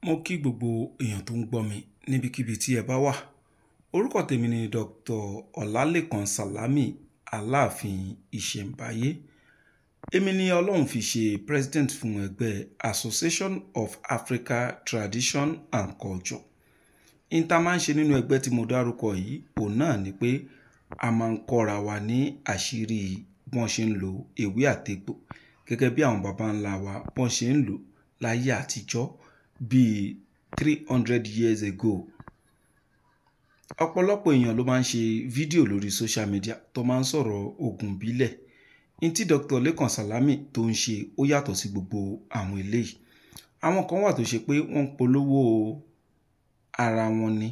Mo kí gbogbo èèyàn tó ń gbọ́ mi níbikíbi tí ẹ bá wà. Orúkọ tèmi ni Dr. Ọlálékan Sàlámì, Aláàfin Ìṣẹ̀ǹbáyé. Èmi ni Ọlọ́run fi ṣe president fún ẹgbẹ́ Association of Africa Tradition and Culture. N ta máa ń ṣe nínú ẹgbẹ́ tí mo dárúkọ yìí, òun náà ni pé a máa ń kọ́ra wa ní àṣírí bí wọ́n ṣe ń lo ewé àtegbò gẹ́gẹ́ bí àwọn baba ńlá wa bọ́n ṣe ń lò láyé àtijọ́ bíi 300 years ago. Ọ̀pọ̀lọpọ̀ èèyàn ló máa ń ṣe fídíò lórí social media tó máa ń sọ̀rọ̀ oògùn ìbílẹ̀. N tí Dr. Lékan Sàlámì tó ń ṣe ó yàtọ̀ sí gbogbo àwọn eléyìí. Àwọn kan wà tó ṣe pé wọ́n ń polówó ara wọn ni.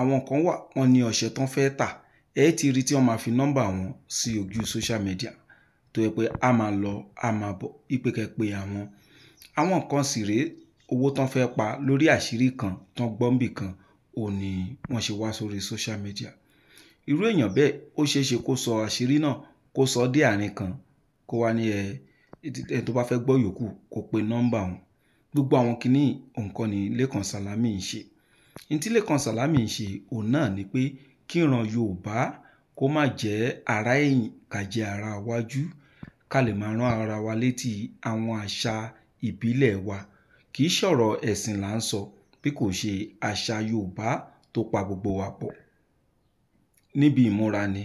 Àwọn kan wà wọ́n ní ọṣẹ tán fẹ́ tà. Ẹ ti rí tí wọ́n máa fi nọ́mbà wọn sí ojú social media tó jẹ́ pé a máa lọ, a máa bọ̀, wípé kẹ́ pe àwọn. Àwọn kan sì rèé, owó tán fẹ́ pa lórí àṣírí kan tán gbọ́ níbì kan, òun ni wọ́n ṣe wá sórí social media. Irú èèyàn bẹ́ẹ̀ ó ṣeé ṣe kó sọ àṣírí náà, kó sọ dé àárín kan, kó wá ní ẹni tó bá fẹ́ gbọ́ yòókù kó pe nọ́mbà òun. Gbogbo àwọn kiní yìí, òun kọ́ ni Lékan Sàlámì ń ṣe. N tí Lékan Sàlámì ń ṣe, òun náà ni pé kí ìran Yorùbá kó má jẹ́ ará ẹ̀yìn ká jẹ́ ará iwájú, ká lè máa rán ara wa létí àwọn àṣà ìbílẹ̀ wa. Kì í ṣọ̀rọ̀ ẹ̀sìn là ń sọ bí kò ṣe àṣà Yorùbá tó pa gbogbo wa pọ̀. Níbi ìmúra ni,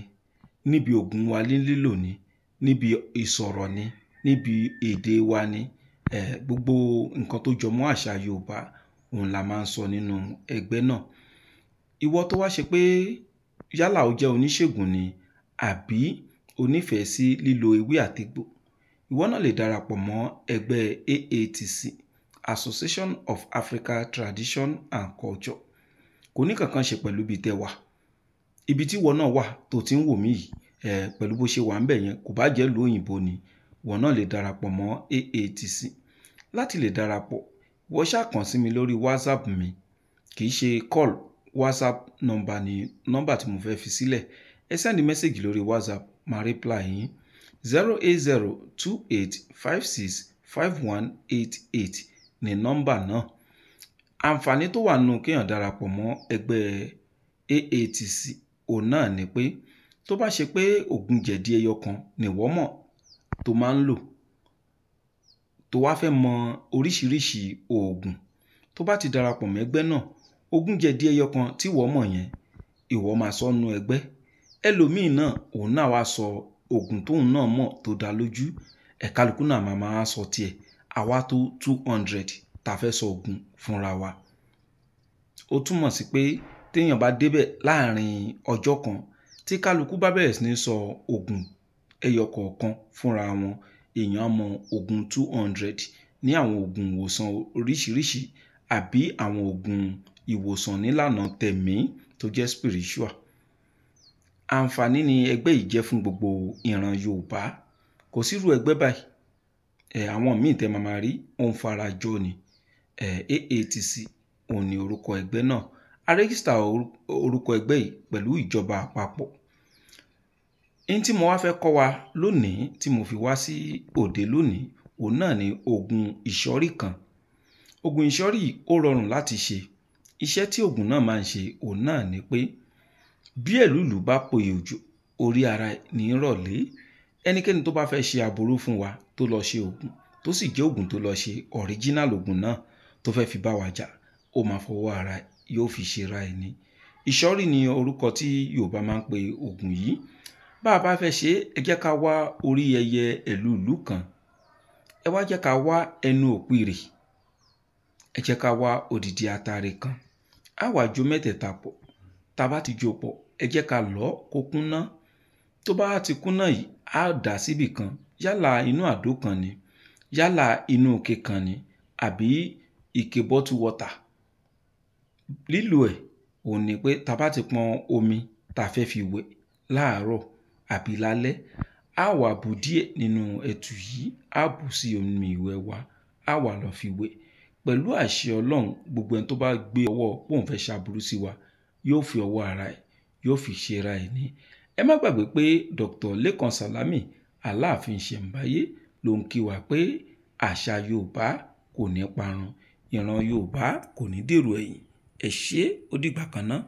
níbi òògùn wa ní lílò ni, níbi ìsọ̀rọ̀ ni, níbi èdè wa ni. Gbogbo nǹkan tó jọmọ́ àṣà Yorùbá, òun la máa ń sọ nínú ẹgbẹ́ náà. Ìwọ tó wá ṣe pé yálà o jẹ́ oníṣègùn ni àbí o nífẹ̀ẹ́ sí lílo ewé àtegbò, ìwọ náà lè darapọ̀ mọ́ ẹgbẹ́ AATC, Association of Africa Tradition and Culture. Kò ní kankan ṣe pẹ̀lú ibi tẹ wà. Ibi tí ìwọ náà wà tó ti ń wò mí yìí, pẹ̀lú bó ṣe wà ńbẹ̀ yẹn, kò bá jẹ́ ìlú òyìnbó ni, ìwọ náà lè darapọ̀ mọ́ AATC. Láti lè darapọ̀, ìwọ ṣáà kàn sí mi lórí WhatsApp mi. Kì í ṣe call, WhatsApp number ni nọ́mbà tí mo fẹ́ fi sílẹ̀. Ẹ send message lórí WhatsApp, màá reply yín. 08028565188 ni nọ́mbà náà. Àǹfààní tó wà nínú kéèyàn darapọ̀ mọ́ ẹgbẹ́ AATC, òun náà ni pé tó bá ṣe pé òògùn jẹ̀dí ẹyọ kan ni ìwọ mọ̀ tó máa ń lò, tó wá fẹ́ mọ oríṣiríṣi òògùn, tó bá ti darapọ̀ mọ́ ẹgbẹ́ náà, òògùn jẹ̀dí ẹyọ kan tí ìwọ mọ̀ yẹn, ìwọ máa sọ nínú ẹgbẹ́. Ẹlòmíì náà, òun náà wá sọ òògùn tóun náà mọ̀ tó dá lójú. Ẹ̀kálukú náà máa máa sọ tiẹ̀. Àwa tó 200 ta fẹ́ sọ òògùn fúnra wa. Ó túmọ̀ sí pé téèyàn bá débẹ̀ láàárín ọjọ́ kan, tí kálukú bá bẹ̀rẹ̀ sí ní sọ òògùn ẹyọ kọ̀ọ̀kan fúnra wọn, èèyàn á mọ òògùn 200 ní àwọn òògùn ìwòsàn oríṣiríṣi àbí àwọn òògùn ìwòsàn nílànà tẹ̀mí tó jẹ́ spiritual. Àǹfààní ni ẹgbẹ́ yìí jẹ́ fún gbogbo ìran Yorùbá. Kò sí irú ẹgbẹ́ báyìí. Àwọn míì tẹ máa máa rí, ó ń fara jọ ni. AATC òun ni orúkọ ẹgbẹ́ náà. A register orúkọ ẹgbẹ́ yìí pẹ̀lú ìjọba àpapọ̀. N tí mo wá fẹ́ kọ́ wa lónìí tí mo fi wá sí òde lónìí, òun náà ni òògùn ìṣọ́rí kan. Òògùn ìṣọ́rí yìí ó rọrùn láti ṣe. Iṣẹ́ tí òògùn náà máa ń ṣe, òun náà ni pé bí ẹ̀lúùlù bá poyè òjò, orí ara ẹ̀ ní í rọ̀ lé. Ẹnikẹ́ni tó bá fẹ́ ṣe aburú fún wa tó lọ ṣe òògùn, tó sì jẹ́ òògùn tó lọ ṣe original òògùn náà tó fẹ́ fi bá wa jà, ó máa fọwọ́ ara ẹ̀, yóò fi ṣe ra ẹ̀ ni. Ìṣọ́rí ni orúkọ tí Yorùbá máa ń pe òògùn yìí. Bá a bá fẹ́ ṣe é, ẹ jẹ́ ká wá orí ẹyẹ ẹ̀lúùlù kan. Ẹ wá jẹ́ ká wá ẹnu òpìrì. Ẹ jẹ́ ká wá odidi atare kan. Á wá jó mẹ́tẹ̀ẹ̀ta pọ̀. Tá a bá ti jó pọ̀, ẹ jẹ́ ká lọ̀ kó kúnná. Tó bá ti kúnná yìí, á dà á síbì kan. Yálà inú àdó kan ni, yálà inú ike kan ni, àbí ike bottle water. Lílò ẹ̀, òun ni pé tá a bá ti pọn omi ta fẹ́ fi wẹ̀ láàárọ̀ àbí lálẹ́, á wá bu díẹ̀ nínú ẹ̀tù yìí, á bù sí omi ìwẹ̀ wa, á wá lọ fi wẹ̀. Pẹ̀lú àṣẹ Ọlọ́run, gbogbo ẹni tó bá gbé ọwọ́ pé òun fẹ́ ṣàbùrú sí wa, yóò fi ọwọ́ ara ẹ̀, yóò fi ṣe ra ẹ̀ ní. Ẹ má gbàgbé pé Dr. Lékan Sàlámì, Aláàfin Ìṣẹ̀ǹbáyé ló ń kí wa pé àṣà Yorùbá kò ní parun. Ìran Yorùbá kò ní dèrò ẹ̀yìn. Ẹ ṣé, ó dìgbà kan náà.